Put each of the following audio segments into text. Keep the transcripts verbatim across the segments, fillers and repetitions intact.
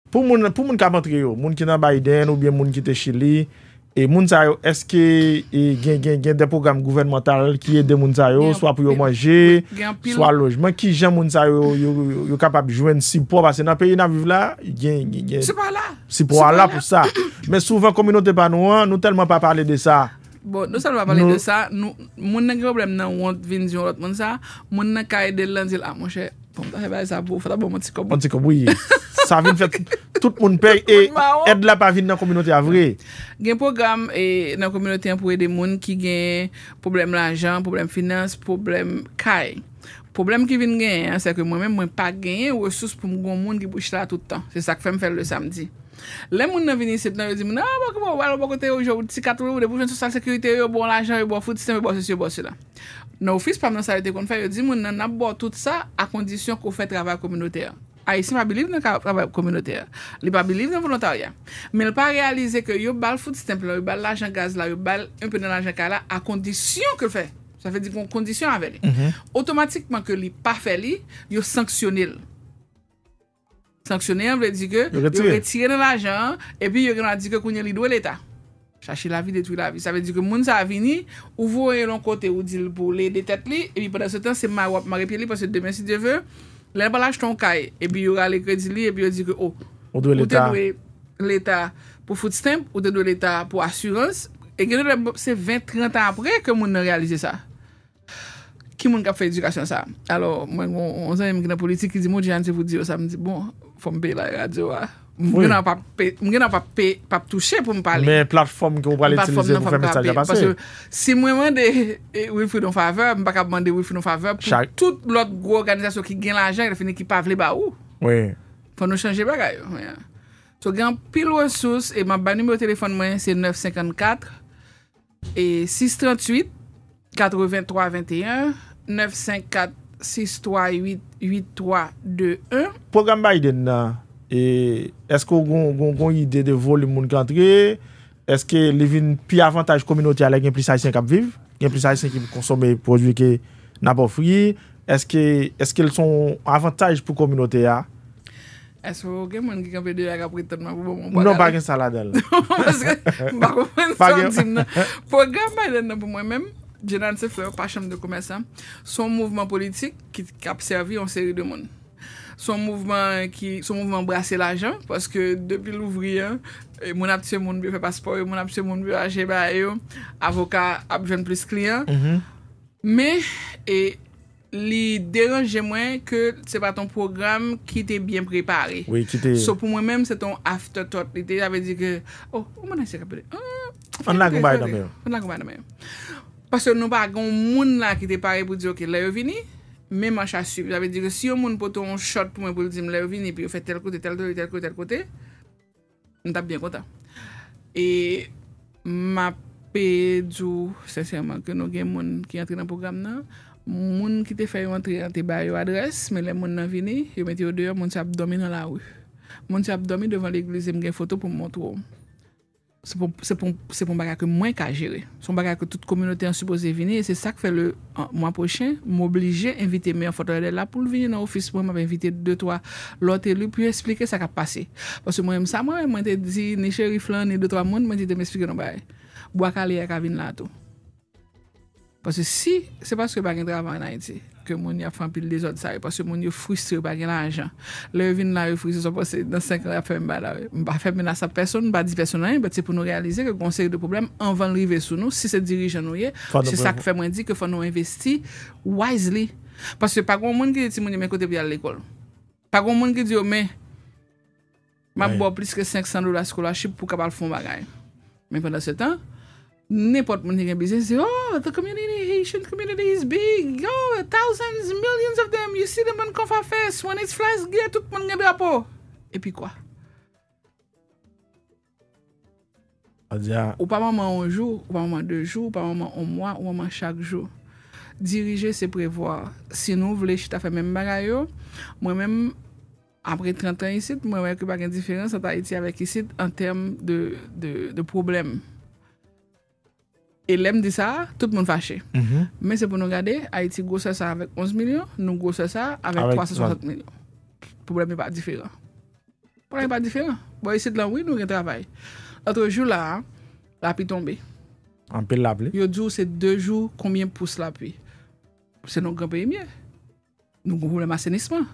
Pou moun, pou moun k ap antre yo, moun ki nan Biden oubyen moun ki te Chili, e moun sa yo, èske e, gen, gen, gen de pwogram gouvènmantal ki ede moun sa yo, swa pou yo manje, swa lojman, ki jan moun sa yo, yo, yo, yo kapab jwenn sipò, paske nan peyi n ap viv la, gen, gen, gen sipò a la pou sa. Men souvan, kominote pa nou an, nou tèlman pa pale de sa. Bon, nou sèlman pa pale de sa, nou, moun nan gen pwoblèm nan wont vin di yon lòt moun sa, moun nan ka ede l nan di l, a, monchè, bon, ta fè bagay sa pou ou, fò ta ban m yon ti kòb. Yon ti kòb, wi. Sa vin fè tout, tout moun pè e èd la pa vin nan kominote a vre. Gen pwogram e, nan kominote an pou ede moun ki gen pwoblèm lajan, pwoblèm finans, pwoblèm kay. Pwoblèm ki vin genyen an, se ke mwen menm, mwen pa genyen resous pou m gon moun ki pou chita la tout tan. Se sa k fè m fè l le samdi. Lè moun nan vin isit nan, yo di moun nan, a, bon, bon, w al bò kote yo, jwe ti kat ou, depi w jwenn sosyal sekirite, yo ba w lajan, yo ba w food stamp, yo ba w sesi, yo ba w sela. Nan ofis pa m nan sa yo te konn fè, yo di moun nan, n ap ba w tout sa a kondisyon ke w fè travay kominotè. Ayisyen pa believe nan ka- travay kominotè. Li pa believe nan volontarya. Men l pa reyalize ke yo ba l food stamp la, yo ba l lajan gaz la, yo ba l enpe nan lajan kay la, a kondisyon ke l fè. Sa vle di gen yon kondisyon avè li. Otomatikman ke li pa fè li, yo sanksyone l. Sanksyone an vle di ke yo retire nan lajan an, epi yo gen dwa di ke kounye a li dwe Leta. Chache lavi, detwi lavi. Sa vle di ke moun sa a vini, ou voye l yon kote, ou di l pou l ede tèt li, epi pandan se tan, se mare w ap mare pye li, paske demen, si Dye ve, lè l pral achte yon kay, epi yo rale kredi li, epi yo di ke, o, ou te dwe Leta pou food stamp, ou te dwe Leta pou asirans, e gen de lè, se ven, trant an apre ke moun nan reyalize sa. Ki moun k ap fè edikasyon sa a? Alò, mwen, gon yon zanmi m ki nan politik ki di, "Mon Dye, Ann, se pou di yo sa." M di, "Bon, fò m peye la radyo a." M gen nan p ap pe- m gen nan p ap pe- p ap touche pou m pale. Men platfòm ke w pral itilize pou fè mesaj la pase. Paske si mwen mande e, Wilfrid yon favè, m pa kab mande Wilfrid yon favè pou tout lòt gwo òganizasyon ki gen lajan, ki fini ki pa vle ba ou. Wi. Fò nou chanje bagay yo. Wi. So, gen anpil resous, e m ap bay nimewo telefòn mwen, se nèf senkannkat, e sis tranntuit, katrevenntwa venteyen, nèf senkannkat, sis twa uit, uit twa de en. Pwogram Biden nan, e, èske w gon, gon, gon ide de volim moun k antre? Èske li vin pi avantaj kominote a lè gen plis Ayisyen k ap viv? Gen plis Ayisyen ki konsome pwodui ke n ap ofri? Èske, èske l se yon avantaj pou kominote a? Èske w gen moun ki kanpe deyò a k ap ret tann mwen pou ban mwen yon bwa galon? Non, pa gen sa ladan l. Paske m pa konprann sa w di m nan. Pwogram Biden nan pou mwen menm, Jenad se frè pa chanm de komèsan. Se yon mouvman politik ki, k ap sèvi yon seri de moun. Se yon mouvman ki, se yon mouvman brase lajan, paske depi l ouvri an, e, moun ap tiye moun pou yo fè paspò yo, moun ap tiye moun pou yo achte bagay yo, avoka ap jwenn plis kliyan. Men, e, li deranje mwen ke se pa t yon pwogram ki te byen prepare. Wi, ki te So, pou mwen menm, se t yon afterthought. Li te, sa vle di ke, o, ou moun Ayisyen k ap pede. Ann lage yon bagay nan men yo. Ann lage yon bagay nan men yo. Paske nou pa gen yon moun la ki te pare pou di, "Ok, lè yo vini, men manch a swiv." Sa vle di ke si yon moun pote yon shot pou mwen pou l di m, "Lè yo vini, pou yo fè tèl kote, tèl kote, tèl kote, tèl kote," m t ap byen kontan. E m ap pe di w sensèman ke nou gen moun ki antre nan pwogram nan. Moun ki te fè yo antre an te ba yo adrès, men lè moun nan vini, yo mete yo deyò, moun sa ap dòmi nan lari. Moun sa ap dòmi devan legliz, e m gen foto pou m montre w. Se pou, se pou, se pou yon bagay ke mwen ka jere. Se yon bagay ke tout kominote an sipoze vini, e se sa k fè le, an, mwa pwochen, m oblije envite mè Fort Lauderdale la pou l vini nan ofis mwen, m ap envite de twa lòt eli pou yo eksplike sa k ap pase. Paske mwen menm sa, mwen, mwen te di ni Cherif lan, ni de twa moun, mwen di, "Te m eksplike nou bagay. Bwa kale a ka vin la tou." Paske si se paske pa gen travay ann Ayiti ke moun yo ap fè anpil dezòd sa yo, paske moun yo fristre, yo pa gen lajan. Lè yo vin la, yo fristre, sa w panse nan senk an y ap fè menm bagay la? M pa fè menas ap pèsonn, m pa di pèsonn anyen, but se pou nou reyalize ke gen yon seri de pwoblèm anvan l rive sou nou, si se dirijan nou ye. Se sa k fè mwen di ke fò nou envesti wisely. Paske pa gen yon moun ki di timoun yo men kote pou y al lekòl. Pa gen yon moun ki di yo, men, m ap ba w plis ke senk san dola scholarship pou w kapab fè yon bagay. Men pandan se tan, nenpòt moun ki gen biznis di, "Oh, the community, Haitian community is big. Oh, thousands, millions of them. You see them on Confa Fest, when it's Flags Day, tout moun gen drapo." Epi kwa? Ou pa manman yon jou, ou pa manman de jou, ou pa manman yon mwa, ou manman chak jou. Dirije, se prevwa. Si nou vle chita fè menm bagay yo, mwen menm, apre trant an isit, mwen wè ke pa gen diferans ant Ayiti avèk isit an tèm de, de, de pwoblèm. E lè m di sa, tout moun fache. Men se pou nou gade, Ayiti gwosè sa avèk onz milyon, nou gwosè sa avèk twa san swasant milyon. Pwoblèm yo pa diferan. Bagay pa diferan. Bò isit la, wi, nou gen travay. Lòt jou la, lapli tonbe. Anpil lapli. Yo di w se de jou, konbyen pous lapli? Se nou gran peyi m ye. Nou gen pwoblèm asenisman.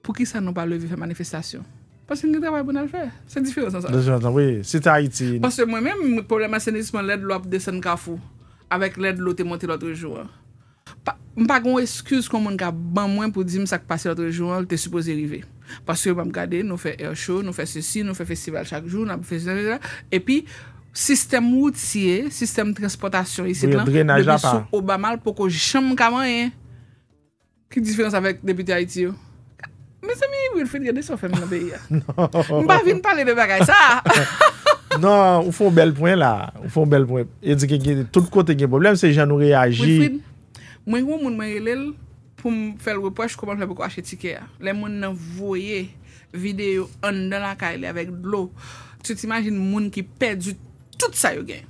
Poukisa nou pa leve fè manifestasyon? Paske n gen travay pou n al fè. Se diferans sa. Diferans, wi. Si te Ayiti. Paske mwen menm, pwoblèm asenisman, lè dlo ap desann Kafou, avèk lè dlo te monte lòt jou an. Pa, m pa gen yon eskiz kon moun ka ban mwen pou di m sa k pase lòt jou an, li te sipoze rive. Paske m ap gade, nou fè air show, nou fè sesi, nou fè festival chak jou, n ap fè epi sistèm woutye, sistèm transpòtasyon isit Wi, lan, drenaj la depi pa. Sou Obama, l poko janm ka manyen. Ki diferans avèk depite Ayiti yo? Mezanmi, Wilfrid, gade sa w fè m nan peyi a. M pa vin pale de bagay sa. Non, ou fè yon bèl pwen la. Ou fè yon bèl pwen. E di ke gen- tout kote gen pwoblèm, se jan nou reyaji. Wilfrid, mwen gen yon moun mwen rele l pou m fè l repwòch kòman l fè poko achte tikè a. Lè moun nan voye videyo anndan lakay li avèk dlo, tu t'imagines moun ki pèdi tout sa yo gen.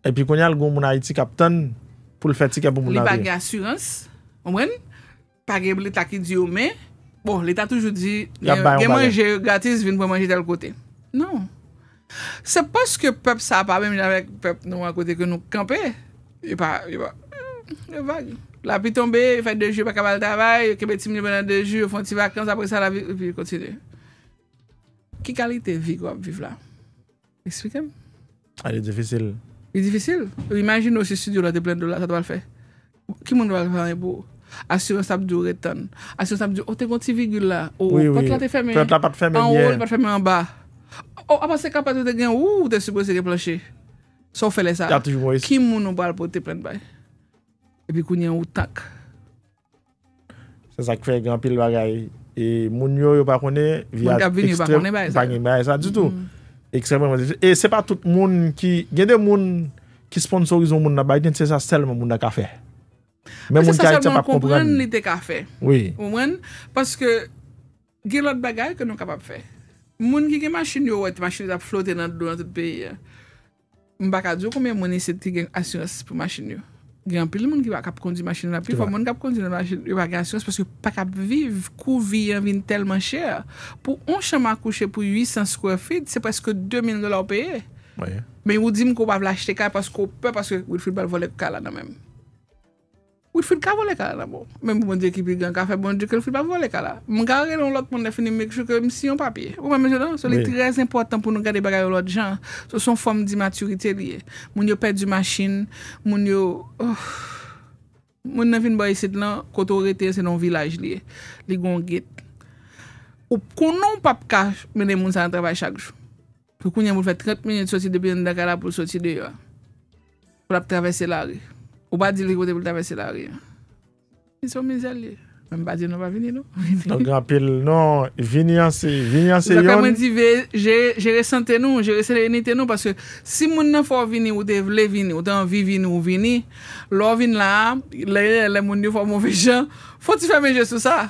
Epi kounye a, l gen yon moun Ayiti k ap tann pou l fè tikè pou moun Li nan pa antre. Gen asirans, konprann? Pa gen leta ki di yo men, bon, leta toujou di Y ap gen, bay yon gen bagay. Manje gratis, vin pran manje tèl kote. Non. Se paske pèp sa pa menm jan avèk pèp nou an kote ke nou kanpe. Yo pa, yo pa, yo vag. Lapli tonbe, yo fè de jou, yo pa ka al travay, yo kenbe timoun yo pandan de jou, yo fè yon ti vakans, apre sa, lavi, epi yo kontinye. Ki kalite vi ke w ap viv la? Eksplike m. A, li difisil. Li difisil. Imajine w si estidyo la te plen dlo la, sa w t ap fè? Ki moun t ap fè anyen pou ou? Asirans ap di w ret tann. Asirans ap di w, o, te gen yon ti vigil la. O, Wi, pòt wi. La te fèmen. Pòt la pa t fèmen Anwo, byen. Li pa t fèmen anba. O, apa se kapèt ou te gen, ou te sipoze gen planche. Sa w fè lè sa? Y a toujou mwen. Ki moun ou pral pote plent bay? Epi kounye a ou tank. Se sa k fè gen anpil bagay. E moun yo, yo pa konnen, vi Moun a k ap vini yo pa ekstrèm- konnen bagay sa. Pa gen bagay sa ditou. Ekstrèmman difisil. E se pa tout moun ki, gen de moun ki sponsorize yon moun nan bay, se sa sèlman moun nan ka fè. Men Paske moun sa ki Ayiti sèlman pa konprann. Li te ka fè. Wi. Ou konprann? Paske gen lòt bagay ke nou kapab fè. Moun ki gen machin yo wè machin yo t ap flote nan dlo nan tout peyi a. M pa ka di w konbyen moun isit ki gen asirans pou machin yo. Gen anpil moun ki pa kap kondwi machin yo la. Pifò moun k ap kondwi nan machin yo pa gen asirans paske yo pa kap viv. Kou vi an vin tèlman chè. Pou yon chanm akouche pou uit san square feet, se prèske de mil dola w peye. Wi. Men ou di m ke w pa vle achte kay paske w pè paske Wilfrid pral vòlè kay la nan men m. Wilfrid ka vòlè kay la nan men w. Menm Bondye ki pi gran ka fè Bondye ke Wilfrid pa vòlè kay la. M ka rele yon lòt moun lè fini make sure ke m siyen yon papye. Ou konprann mesye non? So li Wi. Trè enpòtan pou nou gade bagay yo lòt jan. So se yon fòm dimatirite li ye. Moun yo pèdi machin, moun yo oh. Moun nan vin bò isit lan, kote w rete se nan yon vilaj li ye. Li gen yon gate. Ou konnen w p ap ka mennen moun sa nan travay chak jou. Pou kounye a pou l fè trant minit soti depi anndan kay la pou l soti deyò a. Pou l ap travèse lari. Ou pa di l ki kote pou l travèse lari an. Li se yon mizè l ye. Men m pa di nou pa vini non. Donk gen anpil non, vini an se, vini an se Se sa k fè yon. Mwen di ve- jere, jere sante nou, jere serenite nou paske si moun nan fè w vini, ou te vle vini, ou te anvi vini, ou vini. Lè w vin la a, lè, lè moun yo fè w move jan, fò w ti fèmen je sou sa.